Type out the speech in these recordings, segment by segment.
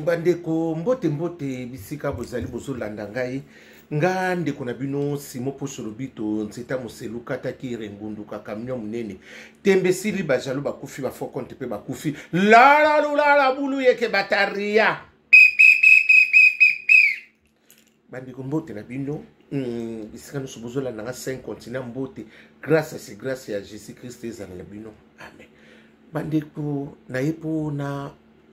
Bandeko, mbote mbote bisika bozali bozolanda ngai. Nga ndeko na bino Simo Poso Lobito nzeta moselu kataki rengunduka camion munene tembe sili bajalo bakufi ba faux compte pe bakufi lala lulala bulu yeke bataria. Bandeko, mbote na bino bisika nyonso bozolanda nga, 5 continent, mbote, grâce à ce grâce ya Jésus Christ ezala na bino, amen. Bandeko, naye mpo na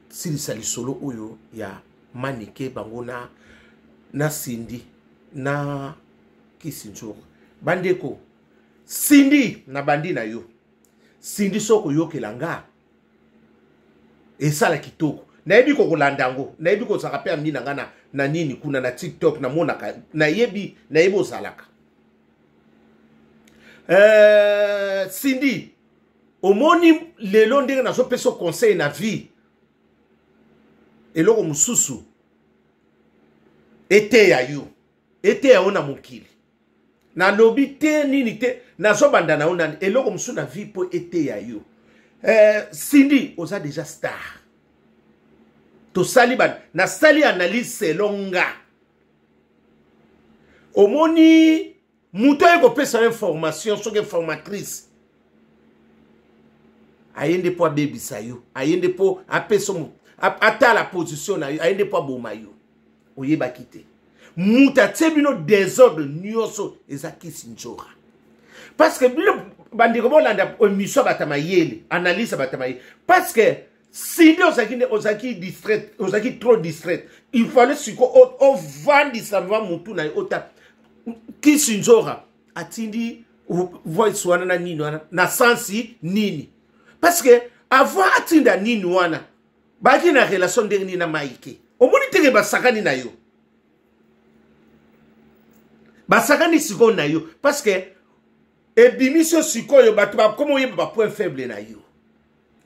silisa lisolo oyo ya Manike bango na Cindy na Kisinzora. Bandeko, Cindy na bandi na yo Cindy, soki okoyokela nga esala kitoko, nayebi kokolanda yango, nayebi kozalaka mpe ami na nga na nini kuna na TikTok, namonaka, nayebi ozalaka. Cindy, omoni lelo ndenge nazopesa conseil na vie, eloko mosusu eteya yo, eteya yo na mokili. Nalobi te nini te, nazobanda na yo nani eloko mosusu na vie mpo eteya yo. Cindy, oza deja star, tosali ba nasali analyse selon nga. Omoni moto aye kopesa yo information, soki informatrice aye nde mpo abebisa yo, aye nde mpo apesa, atala position na yo, aye nde mpo aboma yo. Oyebaki te moto atie bino désordre nyonso eza Kisi Nzora. Parce que bino bandeko bolanda émission ya bato ya mayele, analyse ya bato ya mayele, parce que Cindy ozalaki nde ozalaki distraite, ozalaki trop distraite. Il fallait siko ovandisa va mutu na yo ota Kisi Nzora atindi voice wana na nini wana na sensi nini, parce que avant atinda nini wana baki na relation ndenge nini na Maike. Omoni teke basakani na yo, basakani sikoyo na yo, parce que ebimisi yo sikoyo, bato bakoma oyeba bapoint faible na yo.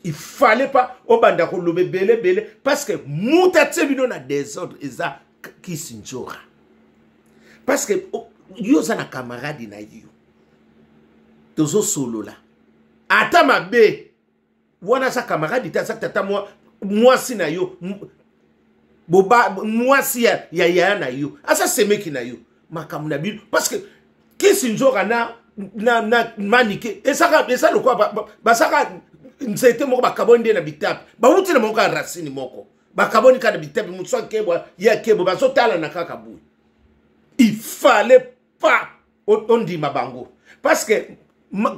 Il fallait pas obanda koloba ebele ebele, parce que moto atie bino na désordre eza Kisi Nzora, parce que yo oza na camarade na yo, tozosolola ata mabe wana, aza camarade te, aza tata mwasi na yo, boba mwasi ya yaya na yo, aza semeki na yo, makambo na bino. Parce que Kisi Nzoka na Manike eza lokola bazaka nzete moko, bakaboni nde na bitape, bawuti na moko ya racine moko, bakaboni kaka na bitape, mosu akebwa ye akebwa, bazotalana kaka boye. Il fallait pas ondima bango, parce que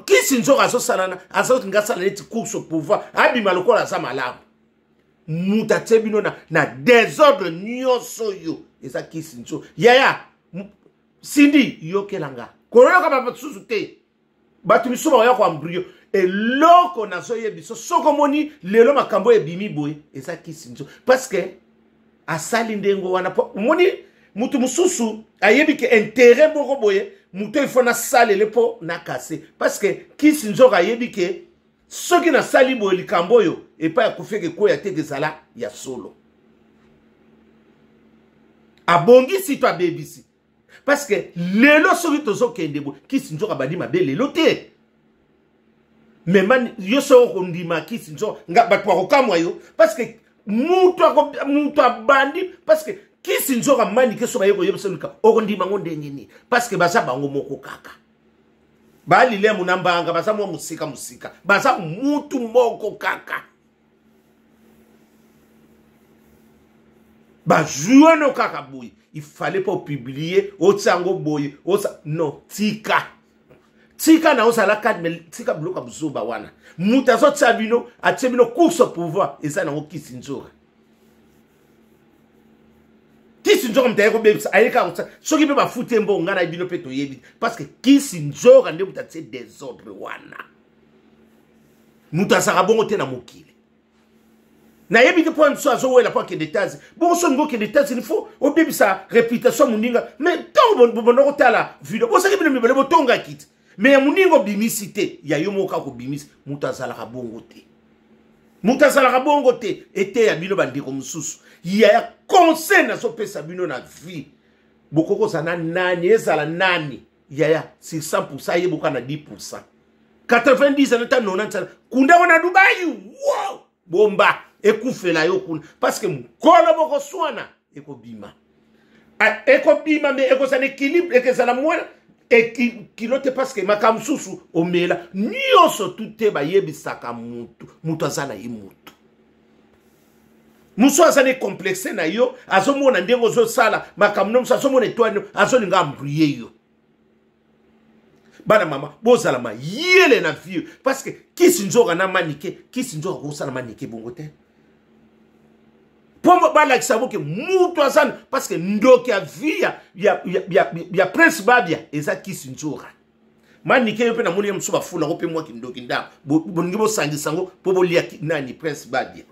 Kisi Nzoka azosalana, azolinga asala neti course au pouvoir, abima lokola aza malamu. Moto atie bino na désordre nyonso oyo eza Kisi Nzoka. Yaya Cindy, yokela nga, koyoka basusu te, bato misusu bakoya koambrio eloko nazoyebi biso. Soki omoni lelo makambo oyo ebimi boye, eza Kisi Nzoka, parce que asali ndenge wana po omoni moto mosusu ayebi ke intérêt moko boye moto ifo nasalele mpo nakase, parce que Kisi Nzoka ayebi ke soki nasali boye likambo oyo epai akufeki ekweya te, ezala ya solo, abongisi to abebisi. Parce que lelo soki tozokende boye, Kisi Nzoka bandi mabe lelo te. Mema yo soki okondima Kisi Nzoka nga bato bakokamwa yo, parce que mutu abandi, parce que Kisi Nzoka Manike so baye koyebisa lika okondima ngo ndenge nini? Parce que baza bango moko kaka, balilemu na mbanga, baza mwa mosika mosika, baza mutu moko kaka, bajue no kaka boye. Il fallait pas opublier, otia yango boye, osa non, tika tika na ozala calme, tika biloko ya buzoba wana. Moto azotia bino, atie bino course au pouvoir, eza nango Kisi Nzora. Kisi Nzora moto aye kobebisa, aye kaka kosala soki mpe bafuti ye mbongo, ngai na bino mpe toyebi, parce que Kisi Nzora nde moto atie désordre wana. Moto azalaka bongo te na mokili. Nayebi te mpo mosusu azowela mpo akende États. Bongo so olingi okende États-Unis, faut obebisa réputation ya moninga. Mais ntango bobanda kotala video, bozalaki bino mibale, botongaki te, mais ya moninga obimisi te, ya yo moko kaka obimisi. Moto azalaka bongo te, moto azalaka bongo te. Eteya bino bandeko mosusu ya conseil nazopesa bino na vie, bokoki kozala na nani, ezala nani, yaya, sur 100 ayeboka na 10, 90 anata 90, kunda wana Dubai, wow, bomba. Ekufela yo kuna parce que mokolo bokoswana ekobima, ekobima, me ekozala équilibre, ekozala mwana kilo te, parce que makambo mosusu omela nyonso tu te. Bayebisaka mutu, mutu aza na ye, mutu mosu aza na complexe na yo, azomona ndenge ozosala makambo no mosu, azomona etoile, azolinga embrouiller yo. Bana mama, bozala mayele na vie, parce que kisi nzoka na Manike, kisi nzoka kosala Manike bongo te, mpo balakisa boke mutu aza, parce que ndoki ya vie ya Prince Babia eza kisi nzoka. Manike, yo mpe namoni ye mosusu bafulako mpe mwa kindoki ndambo, bolingi bosangisa yango mpo bolia nani? Prince Babia.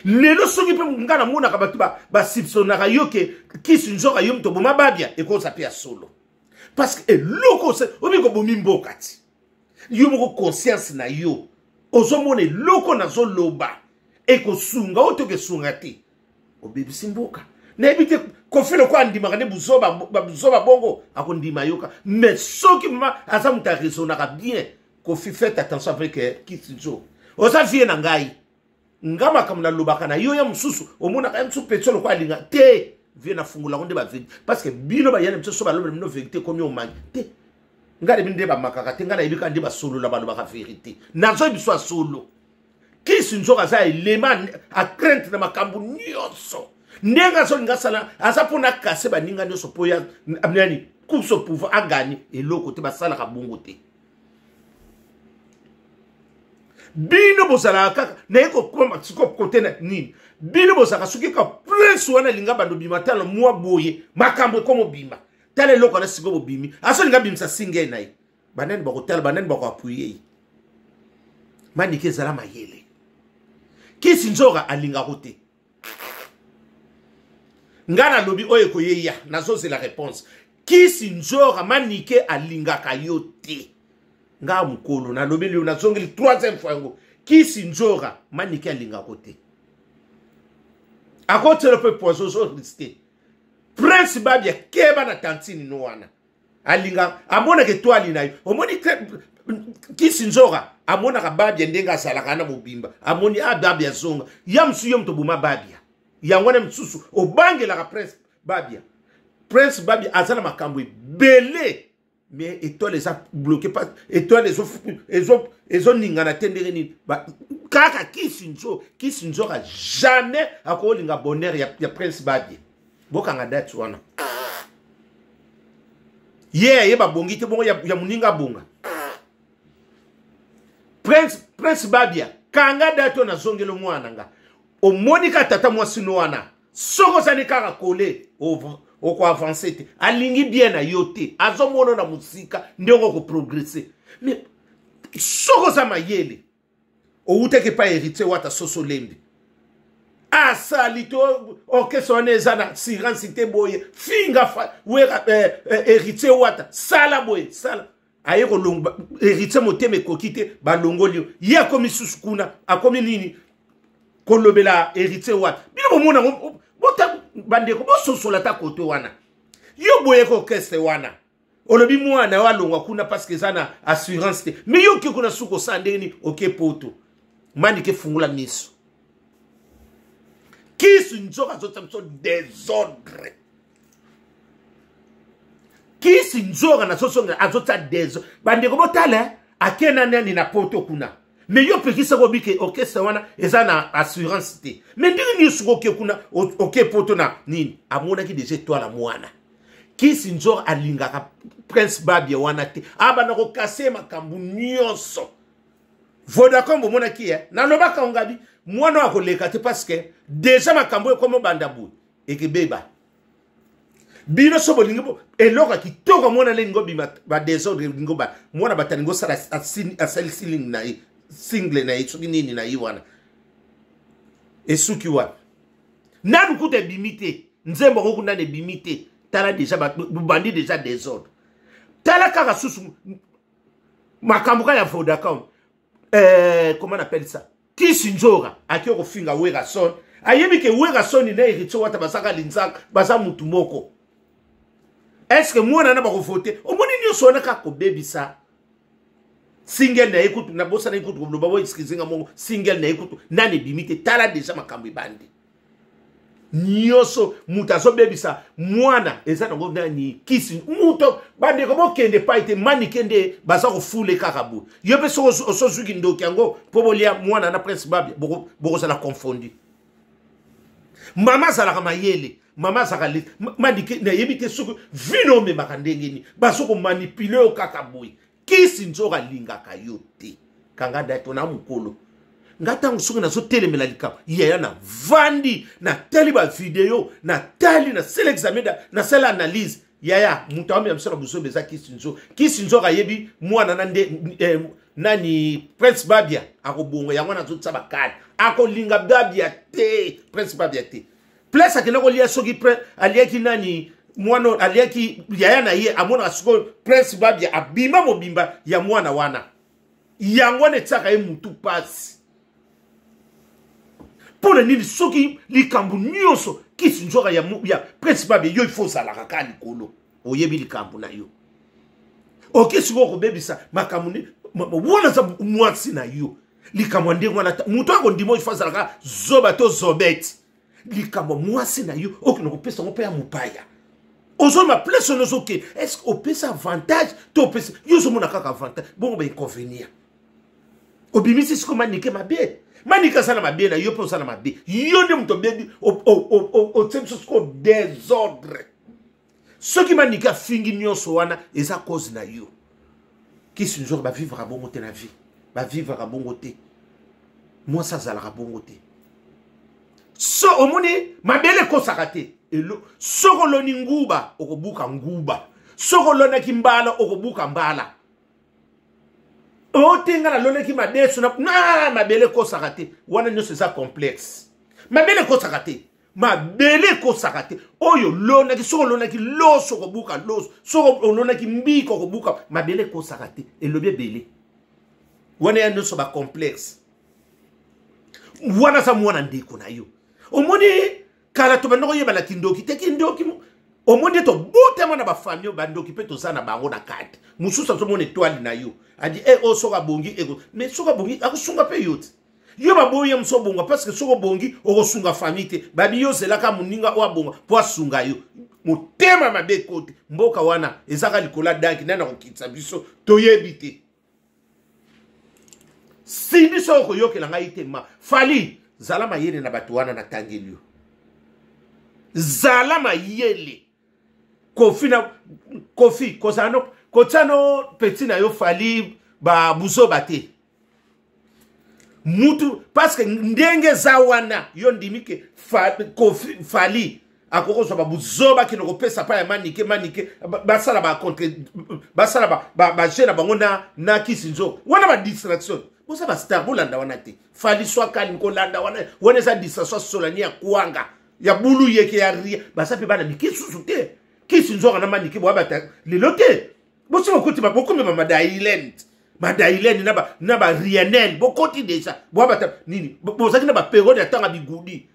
Lelo soki mpe ngai namonaka bato basoupçonnaka yo ke kisi nzoka yo moto oboma Babia, ekoza mpe ya solo, parce que eloko obi kobomi mboka ti yo moko, conscience na yo ozomona eloko nazoloba ekosunga oyo toke esunga te, obebisi mboka. Nayebi te, Kofi lokola andimaka nde buzoba bongo, akondima yoka. Mais soki mama aza moto araisonnaka bien, Kofi, faites attention avec kisi nzo. Oza vie na ngai, nga makambo nalobaka na yo ya mosusu, omonaka ya mosusu petio lokola alinga te vie, nafungolango nde bavérité, parce que bino bayana biso so balobela bino vérité ekomi omangi te. Ngai nayebi nde bamakaka te, ngai nayebi kaka nde basolola, balobaka vérité. Nazoyebi biso ya solo, kisi nzoka aza elema a crainte na makambo nyonso ndenge azolinga asala, aza mpona akase baninga nyonso mpo ya nani? Course au pouvoir, agani eloko te. Basalaka bongo te. Bino bozalaka kaka naye kokoma siko kote na nini? Bino bozalaka soki ka prince wana alinga bando bima, tala mwa boye makambo ekoma obima, tala eloko wana sikoyo bobimi, azolinga bimisa single na ye, banani bakotala, banani bakoappuyer ye? Manike, ezala mayele. Kisi nzoka alingako te. Nga nalobi oyo ekoyeya, nazozela réponse. Kisi nzoka, Manike alingaka yo te. Nga mokolo nalobeli yo, nazongeli troisième fois yango, kisi nzoka, Manike alingako te, akotiela mpe poison, ozorisquer. Prince Babia, keba na tantine no wana, alinga amonaka etoile na yo. Omoni kisi nzoka amonaka Babia ndenge azalaka na mobimba, amoni a Babia azonga ya mosusu, yo moto oboma Babia. Yango wana mosusu obangelaka Prince Babia. Prince Babia aza na makambo ebele, mais étoile eza bloqué, pas étoile ezoningana te. Ndenge nini kaka kisi nzoka jamais akolinga bonheur ya Prince Babia. Bokanga date wana, ye ayeba bongi te bongo ya moninga abonga. Prince Babia, kanga date oyo nazongeli mwana nga. Omoni ka tata mwasi no wana, soki ozali kaka kole, okoavancer te. Alingi bien na yo te, azomona na mosika ndenge okoprogresser. Mais soki oza mayele, owutaki epai Héritier Wata, soso lembi asali to orchestre wana eza na assurance te boye, finga wera, Héritier Wata, sala boye, sala aye kolonga Héritier, motema ekoki te, balongoli yo. Ye akomi susu kuna, akomi nini kolobela Héritier Wata. Bino bomona yango, bandeko, bososola ta kote wana. Yo boye ko orchestre wana, olobi mwana yo alongwa kuna parce que eza na assurance te, mais yo oke kuna suki osala ndenge nini? Oke poto. Manike, fungola miso. Kisi nzoka azotia biso désordre. Kisi nzoka nazosonga azotia désordre. Bandeko, botala, ake na nani na poto kuna? Mais yo pekisaka, obike orchestre wana eza na assurance te, mais ndenge nini soki oke kuna, oke poto na nini? Amonaki déjà etoile mwana. Kisi nzoka alingaka Prince Babia wana te, abanda kokase makambo nyonso. Vodacom bomonaki ye, nalobaka ngabi mwana oyo akoleka te, parce que déjà makambo oyo ekoma obanda boye, ekebeba. Bino so bolingi eloko ya kitoko, mwana alingi obima, badésordre elingi oba mwana, bato alingi osala, asali siling na ye, single na ye, soki nini na ye wana esuki wapi? Nanu kuta ebimi te, nzembo yango kuna ebimi te. Tala déjà bobandi déjà désordre. Tala kaka susu makambo kaka ya Vodacom, comment on appelle ça, kisi nzoka ake kofinga Werason, ayebi ke Werason na Héritier Wata bazaka linzaka, baza mutu moko. Est ce que mwana na bakovote? Omoni nyonso wana kaka kobebisa. Single na ye kutu nabosana ye kutu koloba bo excuse nga mongo single na ye kutu nani ebimi te tala deja makambo ebandi nyonso moto azobebisa mwana eza nango nani kisi moto bandeko bokende epai te manike nde baza kofule kaka boye yo mpe soki osozwi kindoki yango mpo bolia mwana na prince babia bokozala confondu mama azalaka mayele mama azalaka le manike nayebi te soki vino omemaka ndenge nini bazo komanipule yo kaka boye kisi nzoka alingaka yo te kanga dato na mokolo nga ntango soki nazotelemela likambo yaya navandi natali bavideo natali nasala examen nasala analyse yaya moto amela biso na buzoba eza kisi nzo kisi nzoka ayebi mwana na nde eh, nani prince babia akobonga yango wana azotisa bakale akolinga babia te prince babia te place akenda kolia soki aliaki nani mwana aliaki yaya na ye amonaka sikoyo prince babia abima mobimba ya mwana wana yango wana etiaka ye mutu mpasi mpo na nini soki likambo nyonso kisi nzoka ya, ya prince babia yo ifo ozalaka kaka likolo oyebi likambo na yo oke sikoyo kobebisa makambo wana aza mwasi na yo likambo ya ndenge wana moto akondima oyo ifo azalaka zoba to zobete likambo mwasi na yo okende kopesa yango mpe ya mopaya ozoma place wana ozokende est ce que opesa avantage to opesa yo ozomona kaka avantage bongo bainconvenient obimisi sikoyo manike mabe manike aza na mabe na yo mpe oza na mabe yo nde moto obebi otie biso sikoyo desordre soki manike afingi nyonso wana eza cause na yo kisi nzoka bavivraka bongo te na vie bavivraka bongo te mwasi azalaka bongo te so omoni mabele ekosaka te soki oloni nguba okobuka nguba soki olonaki mbala okobuka mbala ote nga nalonaki madesu na, na mabele ekosaka te wana nyonso eza complexe mabele ekosaka te mabele ekosaka te oyo olonaki soki olonaki loso okobuka loso soki olonaki mbika okobuka mabele ekosaka te elobi ebele wana ya nyonso bacomplexe wana aza mwana ndeko na yo omoni kala tobanda koyebana kindoki te kindoki omoni ete obotama na bafamille bandoki mpe toza na bango na kati mosusu azomona etoile na yo adi e oyo soki abongi eko mais soki abongi akosunga mpe yo te yo baboyi ye mosu obonga parce que soki obongi okosunga famille te babi yo ozelaka moninga oyo abonga mpo asunga yo motema mabe ekoti mboka wana ezaka likolo ya danki nani akokitisa biso toyebi te sindi soki okoyokela ngai te ma fali zala mayele na bato wana natangeli yo zala mayele kofi na kofi kozala no kotia no peti na yo fali babuzoba te mutu parce que ndenge eza wana yo ndimi ke fa, kofi fali akoki kozwa babuzoba kende kopesa pa ya manike manike basala bacontre basala baje na bango na, na kisi nzoka wana badistraction boza bastar bolanda wana te fali swa calme kolanda wana wana eza distraction solani ya kwanga ya bulu yeke ya ria baza mpe bana mike susu te kisi nzoka na manike boabata lelo te bosi bokoti bokomi ba madailend madailend na ba na ba rianel bokoti deja boabata nini bozalaki na baperiode ya ntango ya bigudi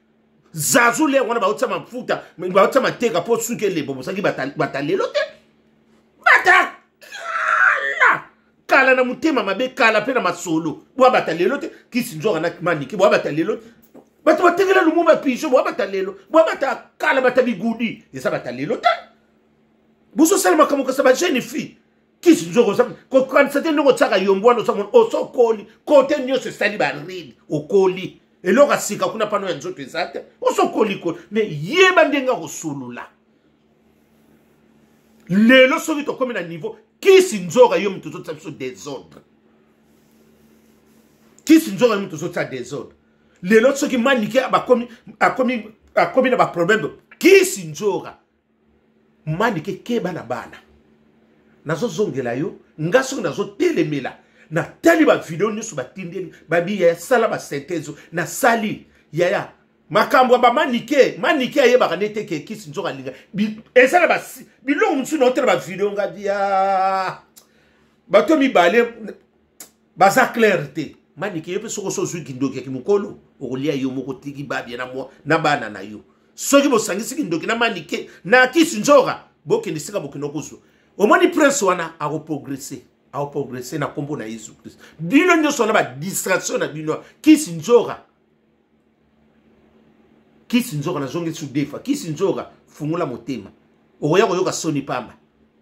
zazu le wana baotia mafuta baotia mateka mpo suki elembo bozalaki bata lelo te bata kala kala na motema mabe kala mpe na masolo boabata lelo te kisi nzoka na manike boabata lelo te bato batekela lumumba pigeon boabata lelo boabata kala bata bigudi eza bata lelo te bozosala makambo kasa ba jeune fille kisi nzoko kokanisa te ndenge otiaka yombo wana osamona osokoli kote nyonso esali baride okoli eloko ya sika kuna pano ya nzoto eza te osokoli koli me yeba ndenge akosolola lelo soki tokomi na niveau kisi nzoka yo moto ozotia biso desordre kisi nzoka yo moto ozotia desordre lelo soki manike akomi akomi akomi na baproblème kisi nzoka manike keba na bana nazozongela yo nga soki nazotelemela natali bavideo nyonso batindeli babi yaya sala basynthèse nasali yaya makambo ya bamanike manike ayebaka nde te ke kisi nzoka alinga eza na biloko mosusu naotala bavideo nga dia bato mibale baza claire te manike yo mpe soki oso ozwi kindoki ya kimokolo okolia yo moko tiki babia na, mwa, na bana na yo soki bosangisi kindoki na manike na kisi nzoka bokende esika bokende kozwa omoni prince wana akoprogrese Aoprogresse na nkombo na Yesu Kristo. Bino nyonso wana badistraction na bino. Kisi nzora, kisi nzora, nazongi sudefa. Kisi nzora, fungola motema, okoya koyoka soni pamba.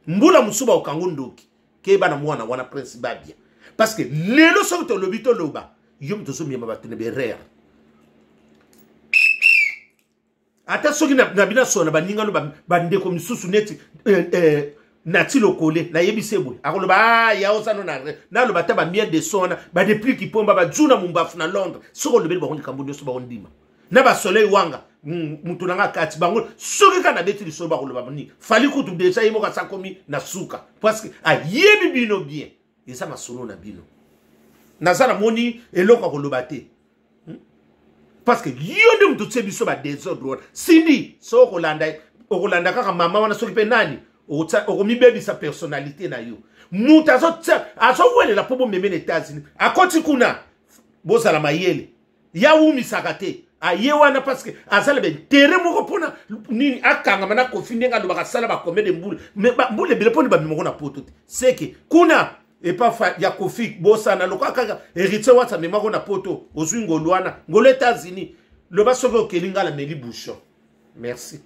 Mbula mosusu bakokango ndoki. Keba na mwana wana Prince Babia, parce que lelo soki tolobi, toloba yo moto ozomema bato na berere. Ata soki na bino asola na baningano, bandeko misusu neti Nati Lokole, nayebisi ye boye, akoloba: "Ah, ya ozano na naloba." Ata bamiel de son wana, badepliki pomba bajuna mumbafu na Londres, soki olobeli bango likambo nyonso, bakondima. Na basoleil wanga, mutu na nga kati bango, soki kaka nabeti lisolo, bakoloba nini? Fally kutu déjà ye moko asakomi na suka, parce que ayebi bino bien. Eza masolo na bino, naza namoni eloko ya koloba te, Parce que yo nde moto otie biso badésordre wana. Sindi so okolanda, okolanda kaka mama wana, soki mpe nani, okomibebisa personnalité na yo. Moto azowelela mpo bomeme na États-Unis, akoti kuna, bozala mayele, yawumisaka te. Aye wana parce que aza na baintérêt moko. Mpona nini akangama na Kofi? Ndenge alobaka, asala bacombien de mbula, mais mbula ebele mponi bamemako na Poto te? Seke kuna epa ya Kofi, bosana lokola kaka Héritier Wati amemako na Poto. Ozwi ngolu wana, ngolu États-Unis. Loba soki okeli, ngai nameli bouchon. Merci.